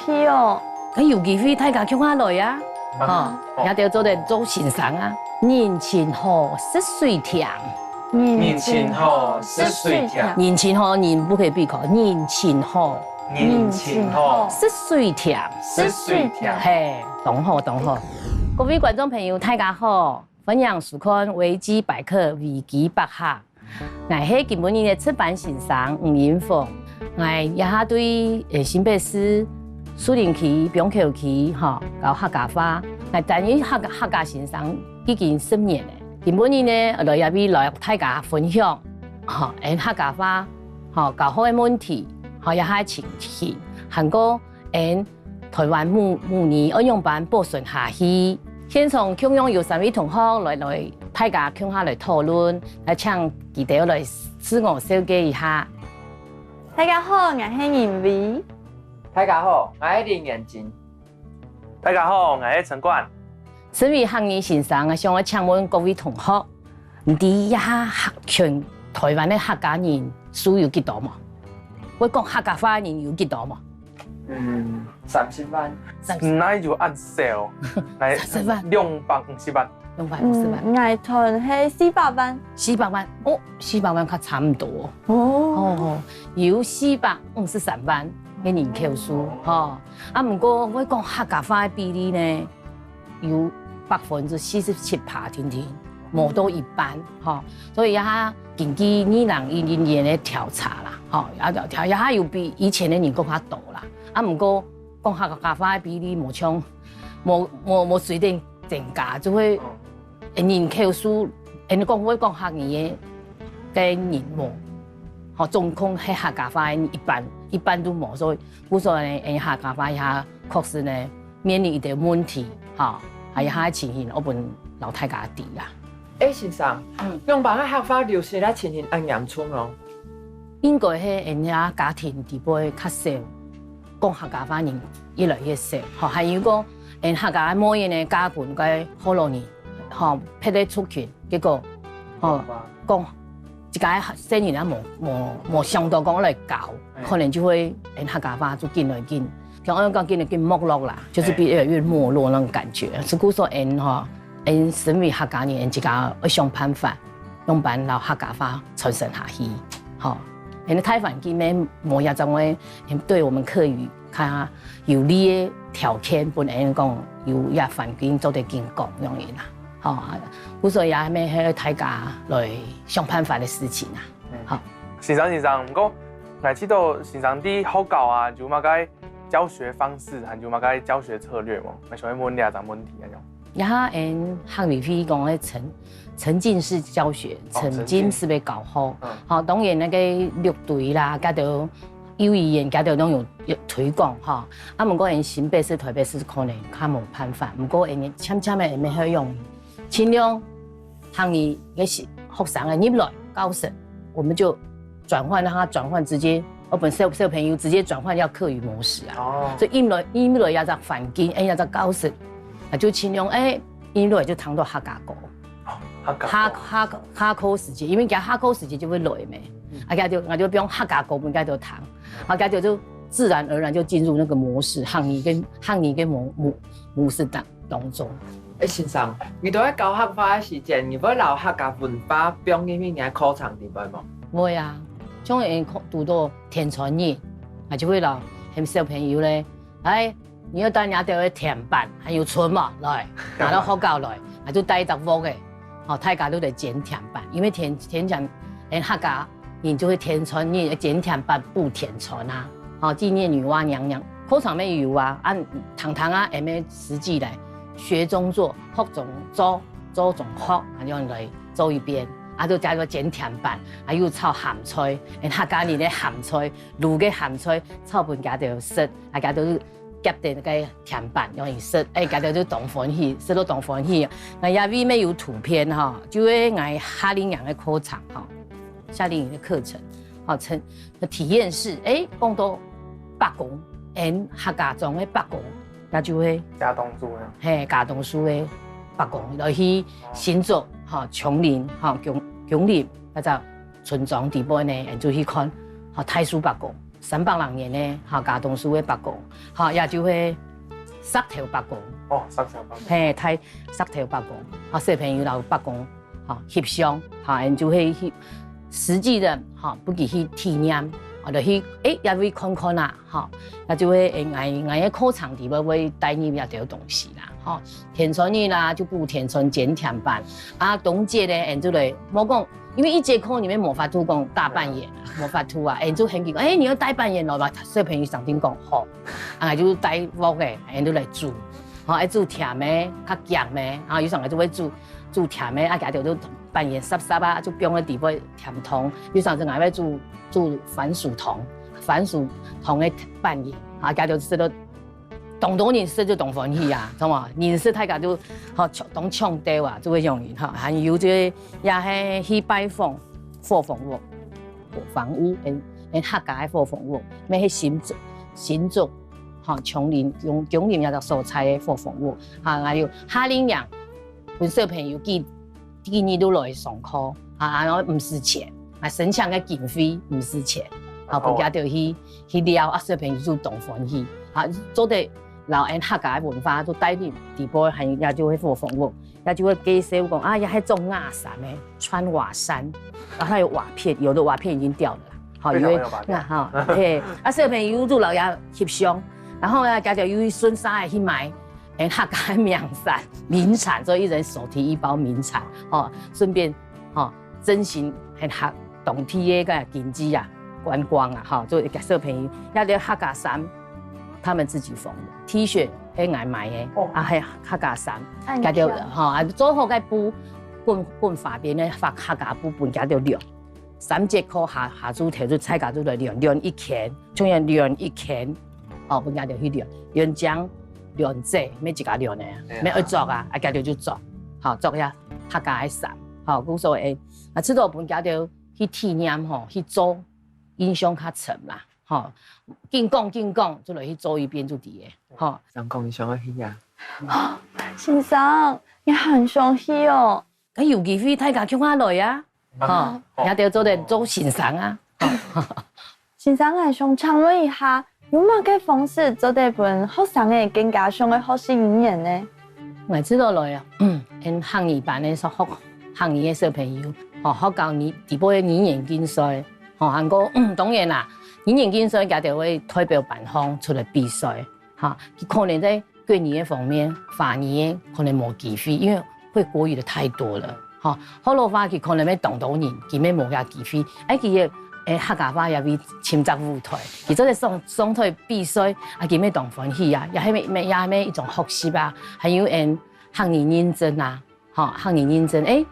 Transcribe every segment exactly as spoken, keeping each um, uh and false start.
去哦。該有機會大家共下來啊，吼，也就做得做先生啊。人情好，食水甜。人情好，食水甜。人情好，人不可以閉口，人情好。人情好，食水甜。食水甜。嘿，當好，當好。各位觀眾朋友，大家好，歡迎收看維基百客維基百客。 𠊎係今晡日个值班先生吳英鳳。𠊎這下對，呃，新北市樹林區、板橋區，吼，教客家話。𠊎擔任客家，客家先生已經十年了。今晡日呢，來這位來大家分享，吼，𠊎客家話，吼，教學个問題，吼，這下情形，還過 𠊎台灣母，母語愛仰般保存下去。現場共樣有三位同學來，來，大家共下來討論，來請佢兜來自我紹介一下。大家好，𠊎係任偉。大家好，𠊎係林元珍。大家好，𠊎係陳冠。身為客語先生，𠊎想愛請問各位同學， 你知這下客，全台灣个客家人數有幾多無？會講客家話个人有幾多無？嗯，三十萬。三十，哪有恁少？來，三十萬。兩百五十萬。兩百五十萬。嗯，𠊎揣係四百萬。四百萬，哦，四百萬較差毋多。哦。哦，有四百五十三萬个人口數，吼。啊，毋過會講客家話个比例呢， 有百分之四十七趴定定，無到一半，吼。所以啊，根據二零一零年个調查啦，吼，也，也，也有比以前个人更較多啦。啊，毋過講客家話个比例無像，無，無，無隨等增加，就會，人口數，人講會講客語个，个人無，吼，總共係客家話个一半，一半都無，所以，故所呢，客家話也確實呢， 面臨一兜問題，吼，還有佢个情形，𠊎分摎大家知啊。欸，先生，嗯。仰般个客話流失个情形恁嚴重哦？應該係𠊎兜家庭裡背較少，講客家話人越來越少，吼，還有講，𠊎兜客家妹仔呢，嫁分該學老人，吼，別个族群，結果，吼，講 一个細人仔無，無，無想到講來教，欸。可能就會，欸，客家話就緊來緊。像𠊎講緊來緊沒落啦，就是，欸。越來越沒落那種感覺。是故所𠊎吼，𠊎身為客家人，𠊎自家愛想辦法，用辦法摎客家話傳承下去。吼，𠊎个大環境呢，無也將會，欸，對我們客語較有利个條件，分𠊎講有也環境做得緊講，容易啦。吼，啊，故所也係大家來想辦法个事情啊。 好。先生，先生，毋過，𠊎知道先生在學校啊，有麼个教學方式，還有麼个教學策略無？𠊎想愛問這隻問題，恁樣。這下𠊎客委會講个沉，沉浸式教學，哦，沉浸式个教學。沉浸。嗯。好，當然該个六堆啦，該兜幼兒園，該兜攏有，有推廣吼。啊，毋過𠊎新北市、台北市可能較無辦法，毋過𠊎漸漸仔𠊎會用，盡量 客語个學，學生个入來教室，我們就轉換，讓他轉換直接，𠊎分小，小朋友直接轉換到客語模式啊。哦。所以入來，入來這隻環境，欸，這隻教室，啊，就盡量，欸，入來就聽到客家歌。哦，客家歌。下，下，下課時間，因為佢下課時間就會來咩。嗯。啊，佢就，𠊎就放客家歌分佢就聽，啊，佢就，就自然而然就進入那個模式，客語个，客語个模，模，模式當，當中。 欸，先生，你在教客話个時間，你會摎客家文化放入去你个課程裡背無？會啊，像𠊎堵到天穿日，啊，就會摎𠊎小朋友咧，來，你愛帶你兜个甜粄，還有春無？來，拿到學校來，啊，就帶一隻鑊仔，吼，大家都來煎甜粄，因為天，天穿，𠊎客家 人就會天穿日，煎甜粄補天穿啊。吼，紀念女媧娘娘，課程乜有啊，啊，堂堂啊，𠊎乜實際來學中做，學中做，做中學，恁樣來做一遍。啊，就加入煎甜粄，啊，又炒鹹菜，𠊎客家人个鹹菜，滷个鹹菜，炒分佢兜食，啊，佢兜 夾等該甜粄，容易食，欸，佢兜就當歡喜，食到當歡喜。𠊎這位乜有圖片吼，就係𠊎夏令營个課程吼，夏令營个課程，吼，成，體驗式，欸，講到伯公，𠊎客家庄个伯公，該就係佳冬樹啊。嘿，佳冬樹个伯公，落去新竹，吼，芎林，吼，芎，芎林，該隻村莊底背呢，𠊎就去看，吼，大樹伯公。三百零年个哈，茄苳樹个伯公，哈，也就係石頭伯公。哦，石頭伯公。嘿，大石頭伯公，哈，小朋友摎伯公，哈，翕相，哈，𠊎就係去實際个，哈，分佢去體驗，哈，就去，誒，也會看看啊，哈，也就係，誒，𠊎，𠊎个課程裡背會帶入這兜東西啦，哈，天穿日啦，就補天穿煎甜粄，啊，冬節呢，𠊎就來，莫講，因為一節課裡背無法度講大半夜啊，無法度啊，𠊎就喊佢講，誒，你愛帶粄圓來吧，小朋友上定講好，啊，就帶鑊个，𠊎就來煮。 吼，愛煮甜个、較鹹个，吼，有時候就會煮煮甜个，啊，佢就粄圓濕濕啊，就放在底背甜湯。有時候就愛煮煮番薯湯，番薯湯个粄圓，啊，佢就食到，當多人食就當歡喜啊，知無？人食大家就吼當暢兜啊，就會容易吼。還有這个也係去拜訪伙房屋，伙房屋，誒誒，客家个伙房屋，乜係新竹新竹 吼，芎林、芎芎林這隻所在个伙房屋，哈，還有夏令營，分小朋友幾幾日都來上課，啊，然後毋使錢，啊，申請个經費毋使錢，啊，分佢兜去去尞，啊，小朋友就當歡喜，啊，做得摎𠊎客家个文化都帶入底背，還有也就係伙房屋。 也就會介紹講啊，也係種瓦衫个，穿瓦衫，然後它有瓦片，有的瓦片已經掉了啦。好，非常因為有瓦片那哈，嘿，啊，小朋友就摎佢翕相，然後呢，佢就有一順續去買，誒，客家个名產，名產，所以一人手提一包名產，哦，順便，哦，振興很好當地个經濟啊，觀光啊，哈，就給小朋友，那个客家衫，他們自己縫的，T恤係𠊎買个，哦啊，係客家衫。恁佢就巧吼，啊，做好个布，滾滾花邊个花客家布分佢就量。三節課下下晝頭就大家就來量，量一圈，像樣量一圈，哦，分佢就去量，量靚、量䆀，乜自家量个啊哎呀，乜愛著啊，啊，佢就就著，好，著遐客家个衫，好，故所以，啊，這都分佢就去體驗吼，去做，印象較深啦，吼，緊講緊講，就來去做一遍就知个，吼。上講你想要去啊？先生，你很想去哦。該有機會大家共下來啊，吼，也就做得做先生啊。先生，𠊎想請問一下，有麼个方式做得分學生仔更加想愛學習語言呢？𠊎知道來啊，嗯，𠊎客語班个學客語个小朋友，吼，學校語底背个語言競賽，吼，還過，嗯，當然啦，語言競賽佢就會代表班方出來比賽，哈，佢可能在國語个方面、華語个可能無機會，因為會國語的太多了，吼，學老話佢可能會當多人，佢乜無遐機會，哎，佢个，誒，客家話也會尋隻舞台，佢做得上上台比賽，啊，佢乜當歡喜啊，也係乜也係乜一種學習啊，還有𠊎客語認證啊，吼，客語認證，誒，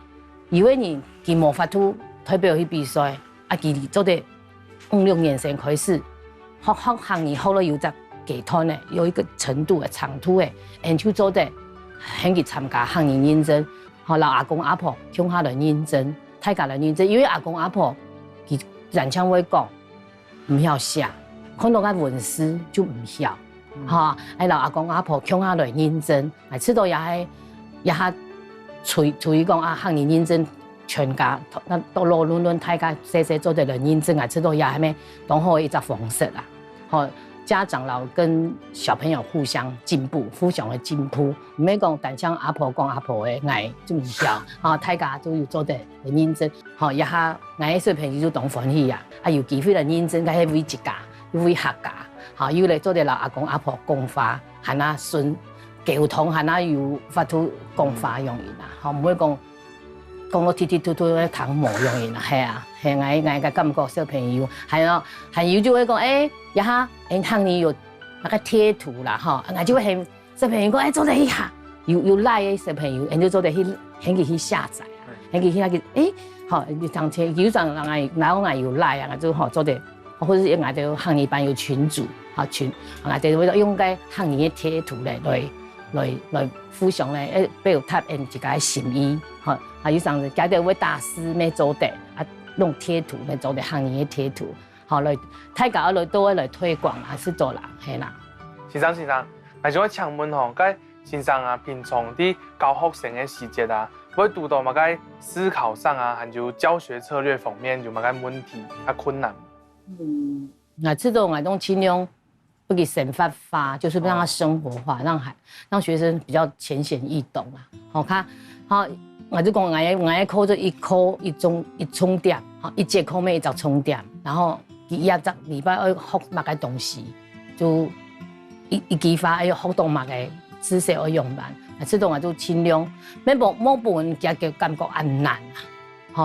有个人佢無法度代表去比賽，啊，佢做得五六年生開始，學學客語學了有隻階段个，有一個程度个程度个，𠊎就做得喊佢參加客語認證，吼，摎阿公阿婆共下來認證，大家來認證，因為阿公阿婆佢經常會講，毋曉寫，看到个文字就毋曉，吼，愛摎阿公阿婆共下來認證，哎，知道也係也下推推廣啊，客語認證。 全家，那到老嫩嫩大家細細做得來認證啊，這都也係當好个一隻方式啦。吼，家長摎跟小朋友互相進步，互相个進步，毋係講單淨阿婆講阿婆个，𠊎就毋曉，吼，大家都有做得來認證，吼，這下𠊎个小朋友就當歡喜啊，啊有機會來認證，該係為自家，又為客家，吼，又來做得摎阿公阿婆講話，還啊順溝通，還啊有法度講話樣人啊，吼，毋會講 講到踢踢突突个聽無用个啦，係啊，係𠊎𠊎个感覺小朋友，還有還有就會講，誒，這下𠊎客語有那個貼圖啦，吼，𠊎就會喊小朋友講，誒，做得去下，有有Line个小朋友，𠊎就做得去，喊佢去下載啊，喊佢去那個，誒，好，你當前有陣人𠊎，然後𠊎有Line啊，就好做得，或者是𠊎兜客語班有群組，好群，𠊎就會用該客語个貼圖來來。 來來互相咧，誒，表達𠊎自家个心意，吼，啊有時節會打字乜做得，啊用貼圖乜做得，客語个貼圖，吼，來大家愛來都愛來推廣啊，係做啦，係啦。先生先生，𠊎想愛請問吼，該先生啊，平常在教學生个時節啊，會堵到麼个思考上啊，還有教學策略方面有麼个問題啊困難？嗯，啊，這種活動盡量不給生活化，就是讓它生活化，讓孩讓學生比較淺顯易懂啊。好，他好，我就講，我我課就一課一重一重點，好，一節課乜一隻重點，然後佢一隻禮拜愛學麼个東西，就一一句話愛學到麼个知識愛用完，啊，這種啊就盡量，免無無分佢个感覺恁難啊。 吼，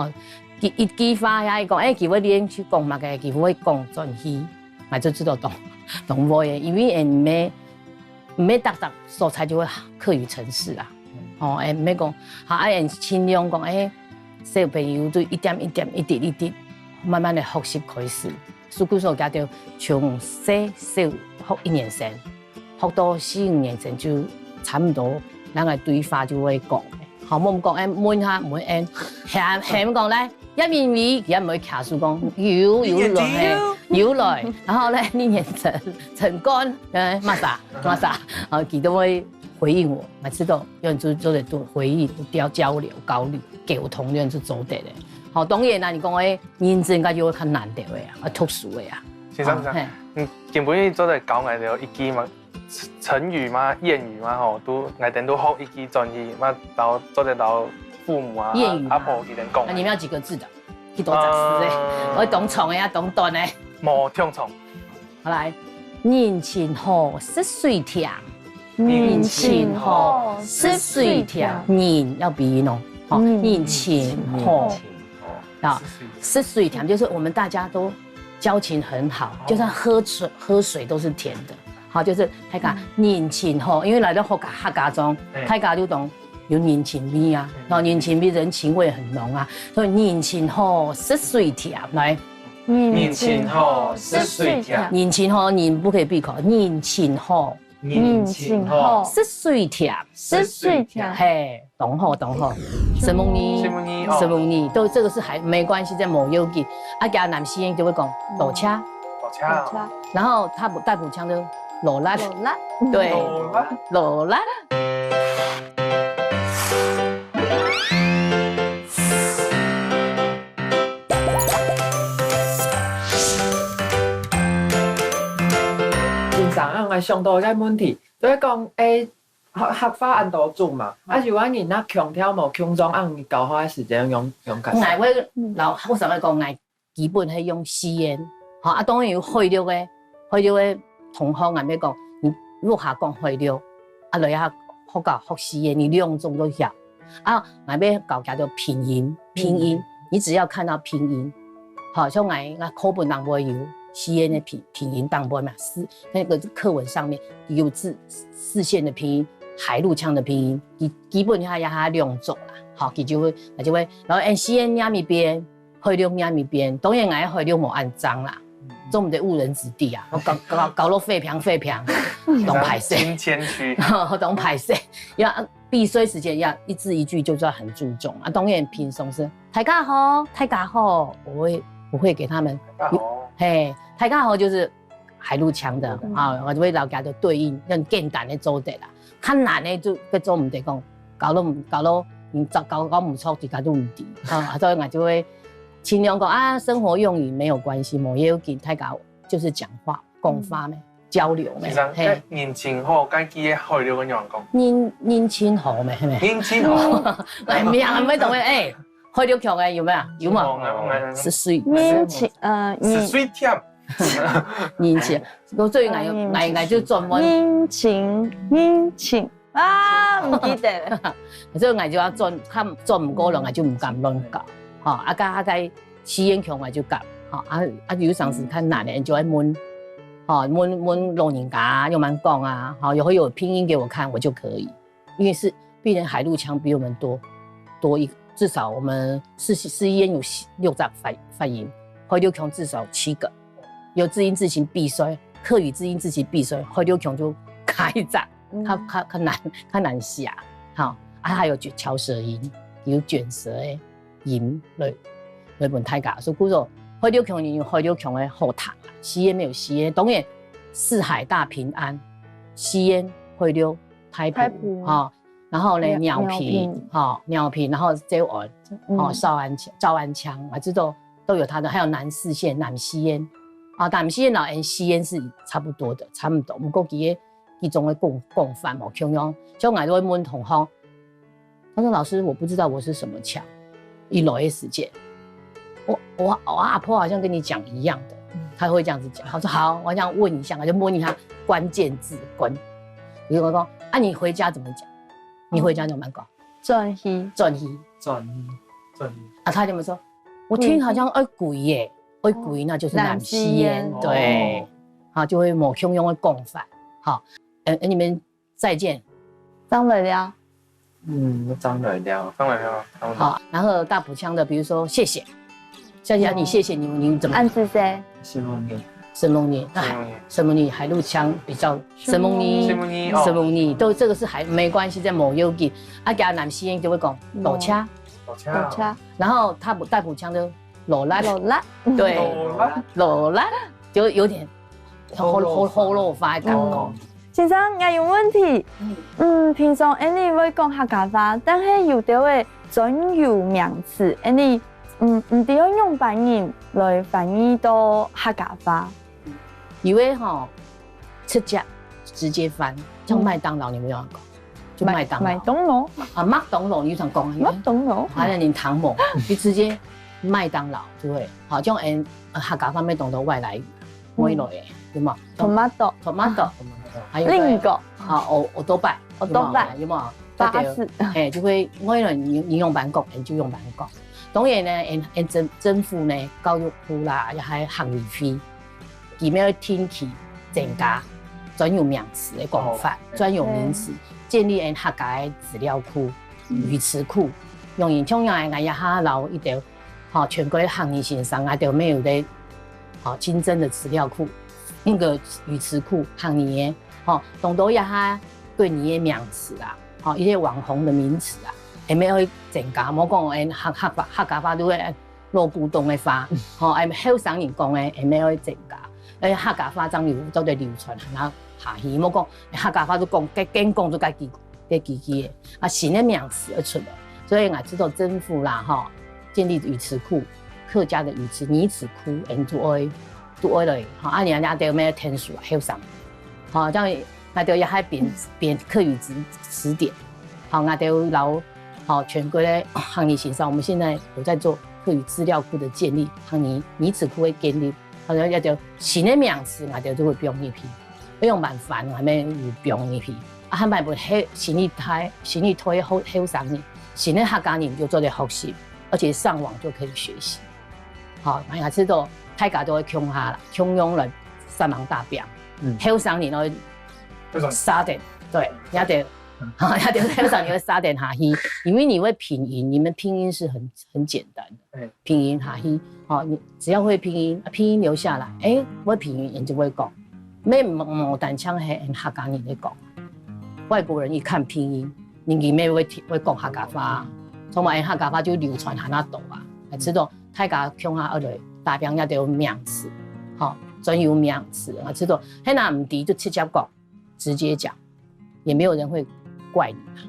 佢一句話遐講，欸，佢會連續講麼个，佢會講轉去，𠊎就知道當當會个，因為𠊎毋係毋係逐逐所在就會客語程式啊。吼，欸，毋係講，好，啊，𠊎盡量講，欸，小朋友就一點一點，一滴一滴，慢慢个學習開始。所以說，佢就從細小學一年生， 學到四五年生就差毋多，人个對話就會講。好，無講，欸，問下，問欸，喊喊講來，葉明偉，佢也毋會卡住講，有有來，有來。然後呢，李年成、陳冠，呃，麼儕麼儕，啊，佢都會回應𠊎，𠊎知道，有人就做得多回應、交交流、交流、溝通，有人就做得个。好，當然啦，你講个認真个就較難个啊，啊，讀書个啊。先生，先生，嘿，嗯，今晡日做得教𠊎兜一句嘛， 成語嘛，諺語嘛吼，都𠊎兜都學一句轉去，嘛，摎做得摎父母啊、諺語嘛。阿婆佢兜講。那你們要幾個字的？幾多隻字的？呃，我當長的啊，當短的。無，當長。好來，人情好，食水甜。人情好，食水甜。人要鼻音哦，好，人情好。 啊，食水甜就是我們大家都交情很好，就算喝水喝水都是甜的。好，就是大家人情好，因為來到客家客家庄，大家就懂有人情味啊，然後人情味、人情味很濃啊，所以人情好，食水甜，來，人情好，食水甜。人情好，人不可以閉口，人情好， 人情好，食水甜，食水甜。嘿，當好，當好。承蒙你，承蒙你，承蒙你，都這個是還沒關係，這無要緊。啊，佢南四縣就會講，多謝，多謝。然後他不帶補腔的，勞力，勞力，對，勞力，勞力。 先生，啊，𠊎想到一個問題，就係講，欸，客客話恁多種嘛，啊，有个人若腔調無共樣，啊，你教學个時節用用較少。𠊎會摎學生會講，𠊎基本係用四縣，吼，啊，當然有海陸个，海陸个同學，𠊎會講，你屋下講海陸，啊，來啊，學校學四縣，你兩種都曉。 啊，𠊎會教佢兜拼音，拼音，你只要看到拼音，好，像𠊎𠊎課本當中會有四縣个拼拼音當中嘛，四那個課文上面有四四縣的拼音、海陸腔的拼音，基基本上也還兩種啦，好，佢就會佢就會，然後欸四縣唸一遍，海陸唸一遍，當然𠊎海陸無恁正啦，做毋得誤人子弟啊，𠊎教教教到廢平廢平，當敗勢，謙謙虛，當敗勢，要 必須時間要一字一句就要很注重啊。當然平常是大家好，大家好，我會我會給他們，大家好，嘿，大家好就是海陸腔的啊，我就會摎佢兜對應，用簡單的做得啦，較難的就該做毋得講，教到教到你教教教毋著，自家都毋知啊，所以我就會盡量講啊，生活用語沒有關係，無要緊，大家就是講話講話咩。 交流呢。先生，嘿，該人情好，該句个海陸个仰般講？人人情好咩，係咪？人情好。哎，名還沒懂哎，哎，海陸腔个有沒有？有無？食水。人情，呃，人情，人情。我最近𠊎有，𠊎𠊎就專門人情，人情啊，毋記得了。所以𠊎就愛轉，較轉毋過了，𠊎就毋敢亂教。吼，啊，該啊該 四縣腔𠊎就敢，吼，啊啊有常時較難个，就愛問，吼，問問老人家仰般講啊，吼，也會有拼音給我看，我就可以，因為是畢竟海陸腔比我們多多一，至少我們四四縣有六隻發發音，海陸腔至少七個，有字音字形必須，客語字音字形必須，海陸腔就加一隻，較較較難較難寫，吼，啊還有捲翹舌音，有捲舌个。 音來來分大家。所以故所海陸腔人有海陸腔个好聽啊，四縣乜有四縣，當然四海大平安，四縣海陸大埔，大埔吼，然後呢，饒饒饒平平，吼，饒平，然後詔安，嗯吼，詔安、詔安腔啊，這都都有它的，還有南四縣、南四縣，啊，南四縣摎𫣆四縣是差不多的，差不多。毋過佢个其中个講講法無共樣，像𠊎都會問同學，他說：「老師，我不知道我是什麼腔。」一來个時間，我我我阿婆好像跟你講一樣的，他會這樣子講。他說：「好，我想問一下。」他就問一下關鍵字關，比如說：「啊，你回家怎麼講？你回家怎麼講？」轉去，轉去。轉去，轉去。啊，他就會說：「我聽好像愛歸耶，愛歸，那就是南四縣。」南四縣對，好，就會無共樣个講法。好，呃，你們再見。上來了。嗯，上來了，上來了，上來了。好，然後大埔腔的，比如說謝謝，謝謝你，謝謝你，你怎麼恁仔細，承蒙你，承蒙你？哎，承蒙你，承蒙你，海陸腔比較承蒙你，承蒙你哦，承蒙你，都這個是還沒關係，在無要緊。啊，佢南四縣就會講多謝，多謝，多謝，然後大埔大埔腔就勞力，勞力，對，多啦，勞力，就有點好好好老話的感覺。先生，𠊎有問題。嗯，平常𫣆俚會講客家話，但係有兜个專有名詞，𫣆俚嗯毋知愛仰般形來翻譯到客家話。有个吼，直接直接翻，像麥當勞，你有沒有講？就麥當勞麥當勞，啊，麥當勞你常講啊，麥當勞，還有你糖某，你直接麥當勞就會，好，像嗯客家話會當做外來語，外來語，有無？ tomato， tomato，還有蘋果，啊，哦，otobai，otobai，有無？巴士，哎，就會外來語你用板講，就用板講。當然呢，𫣆𫣆政政府呢，教育部啦，也還行政會，佢們要定期增加專有名詞的講法，專有名詞，建立𫣆客家的資料庫、語詞庫，用𫣆像樣个，𠊎也下摎一條，好，全國的客語先生啊，都沒有的，好，新增的資料庫，那個語詞庫，客語的，好，當多一下國語的名詞啊，好，一些網紅的名詞啊，也沒有增加，莫講𫣆客客話客家話都會 老古董个話，吼，哎，後生人講个，也無愛增加。哎，客家話正有做得流傳下下去，莫講客家話都講，該緊講就該幾該幾句个，啊，新个名詞而出來。所以𠊎知道政府啦，吼，建立語詞庫，客家的語詞語詞庫，人都愛都愛來，吼，啊，人家都有咩天數啊，後生，吼，這樣𠊎兜也還編編客語詞詞典，好，𠊎兜摎好全國的客語先生，我們現在有在做客語資料庫的建立，客語語詞庫的建立，好像一條新的名詞，𠊎兜就會放入去，要用辦法，還沒有放入去，啊，還沒有後新一代新一代後後生人，新的客家人就做得學習，而且上網就可以學習。好，𠊎也知道大家都會共下啦，共樣來三芒大表，嗯後生人愛 starting，對，也得，也得非常有starting下去，因為你會拼音，你們拼音是很很簡單的，哎拼音下去，好，你只要會拼音，拼音留下來，哎，會拼音人就會講，沒無無單淨係客家人在講，外國人一看拼音，人家也會會講客家話，從來客家話就流傳下那多啊，還知道大家共下愛來打拼一條名詞，好，專有名詞，啊，知道，還拿毋知就直接講。 直接講，也沒有人會怪你啊。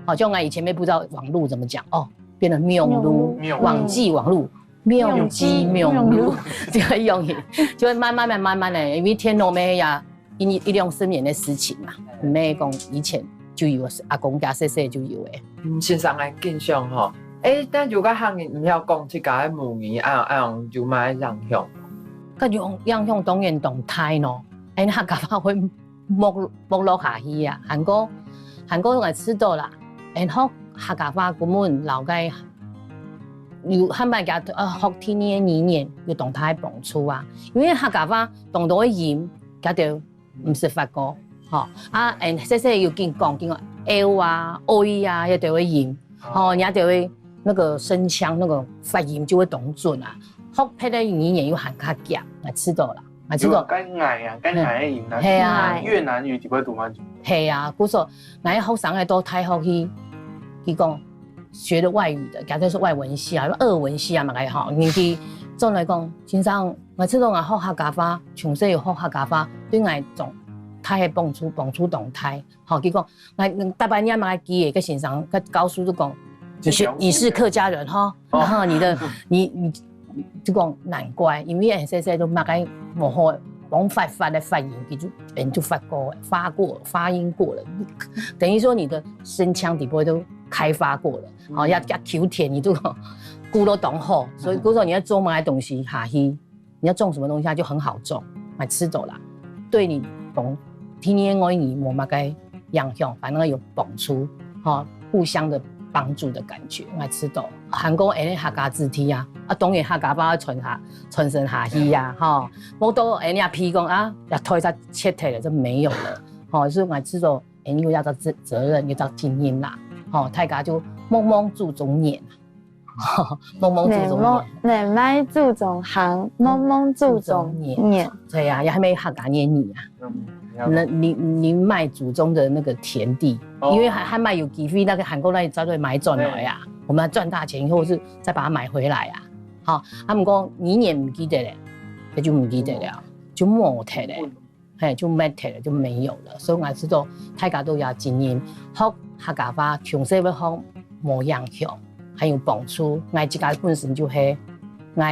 好像我以前也不知道網路怎麼講哦，變成網路，網路網際網路，網際網路網際網路，就會用，就會慢慢的、慢慢的，因為電腦乜也一一兩十年的事情嘛，毋係講以前就有，阿公家細細就有誒。嗯，先生个印象吼，誒，但如果客人毋曉講自家个母語，恁樣恁樣有麼个影響？該種影響當然當大咯，誒，客家話會 沒沒落下去啊。還過還過𠊎知道啦，𫣆學客家話根本摎該有還慢佢呃學第二个語言有當大个幫助啊。因為客家話當多个音，佢就毋識發過，吼。啊，𫣆細細有緊講緊講，l啊、oi啊，這兜个音，吼，人家就會那個聲腔那個發音就會當準啊。學別个語言又還較強，𠊎知道啦。 啊，這個該𠊎啊，該𠊎个音啊，係啊越南語就會讀嘛，係啊，故所𠊎學生个到大學去，佢講學的外語的，假設是外文系啊、俄文系啊嘛該吼，人佢轉來講，先生，𠊎知道𠊎學客家話，從細有學客家話，對𠊎總大个幫助，幫助當大。吼，佢講，𠊎大半夜嘛，佢个先生，个教授就講，你是你是客家人哈，然後你的你你就講難怪，因為細細都麼个無好講發發个發音，佢就人就發過發過發音過了，等於說你的聲腔底部都開發過了，哦，要要求甜，你就顧到當好，所以故所你要做麼个東西下去，你要種什麼東西，它就很好種，買吃走啦，對你懂，天天我你没么个影响，反而有帮助，哈，互相的帮助的感觉，买吃走。韩国人的客家子弟啊，啊，当然客家话传下传承下去呀，哈，我都人家批讲啊，要推他切退了，这没有了，哈，所以买吃走，人又要到责责任，又到经验啦，哈，大家就慢慢注重念。 懵懵懂懂，你乜注重行，懵懵懂懂念。对啊，也还没客家谚语啊。那你你卖祖宗的那个田地，因为还还卖有机会，那个韩国那里早就买转来啊，我们赚大钱以后是再把它买回来啊。好，他们讲你念唔记得嘞，那就唔记得了，就没得嘞。 嘿，就没得了，就没有了。所以我知道大家都要经营，学客家话，从小要学无影响，还有帮助。我自家本身就系，我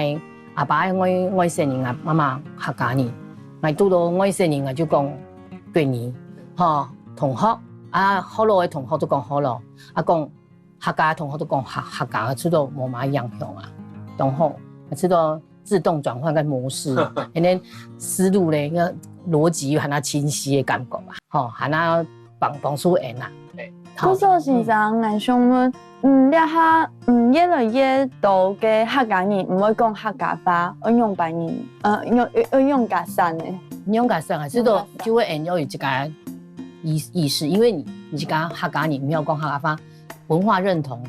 阿爸外外省人啊，妈妈客家人，我拄到外省人啊就讲国语，吼，同学啊，学老的同学都讲学老，啊讲 客家同學都講客客家个出到無麼影響啊，當好，出到自動轉換个模式，and then思路咧，个邏輯還較清晰个感覺啊，吼，還較幫幫助人啊。故所先生，𠊎想問，嗯，這下嗯越來越多个客家人毋會講客家話，愛用別人，呃，用用用客話呢？用客話啊，這都就會人有一個意意識，因為你你自家客家人毋曉講客家話， 文化認同，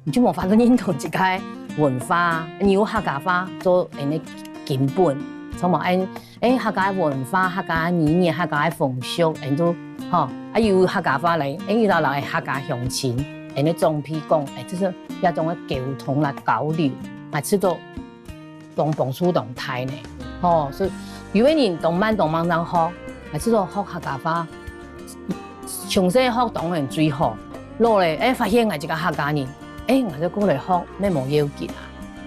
你就無法度認同自家个文化。你有客家話做人个根本，從無人，欸，客家文化、客家語言、客家个風俗，人都吼，啊有客家話來，欸，老老个客家鄉親，人个長輩講，欸，這是一種个溝通啦、交流，啊，知道 當幫助當大呢。吼，所以有个人當慢當慢正學，啊，知道學客家話，從細學當然最好。老咧，欸，發現𠊎一個客家人，欸，𠊎就過來學，乜無要緊啊。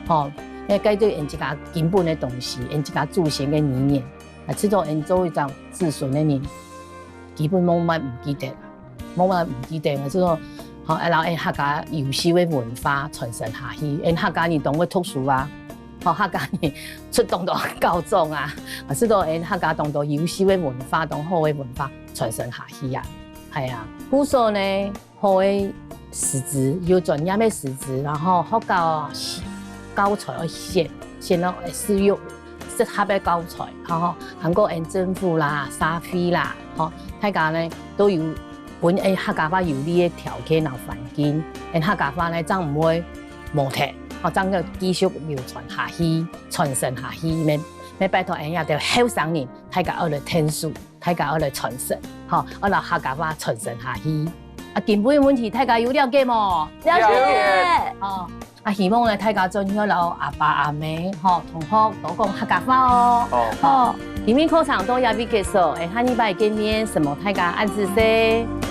吼，欸，該對𠊎自家根本个東西，𠊎自家祖先个語言，啊，知道𠊎做一隻子孫个人，基本無乜毋記得。 無啊，毋記得，就係講，吼，愛摎𠊎客家優秀个文化傳承下去。𠊎客家人當會讀書啊，吼，客家人出當多校長啊，啊，就係講𠊎客家當多優秀个文化，當好个文化傳承下去啊。係啊，故所呢，好个師資，有專業个師資，然後學校教材愛選，選了會適用 適合个教材，吼，還過𠊎政府啦、社會啦，吼，大家呢都有分𠊎客家話有利个條件摎環境，𠊎客家話呢正毋會無忒，吼，正會繼續流傳下去、傳承下去。乜乜拜託𠊎這兜後生人，大家愛來𢯭手，大家愛來傳承，吼，愛摎客家話傳承下去。啊，根本个問題大家有了解無？了解。哦。 啊，希望呢，大家做伙摎阿爸阿姆，吼，同學多講客家話哦。好。好，今日課程到這位結束，下禮拜見面，承蒙大家，恁仔細。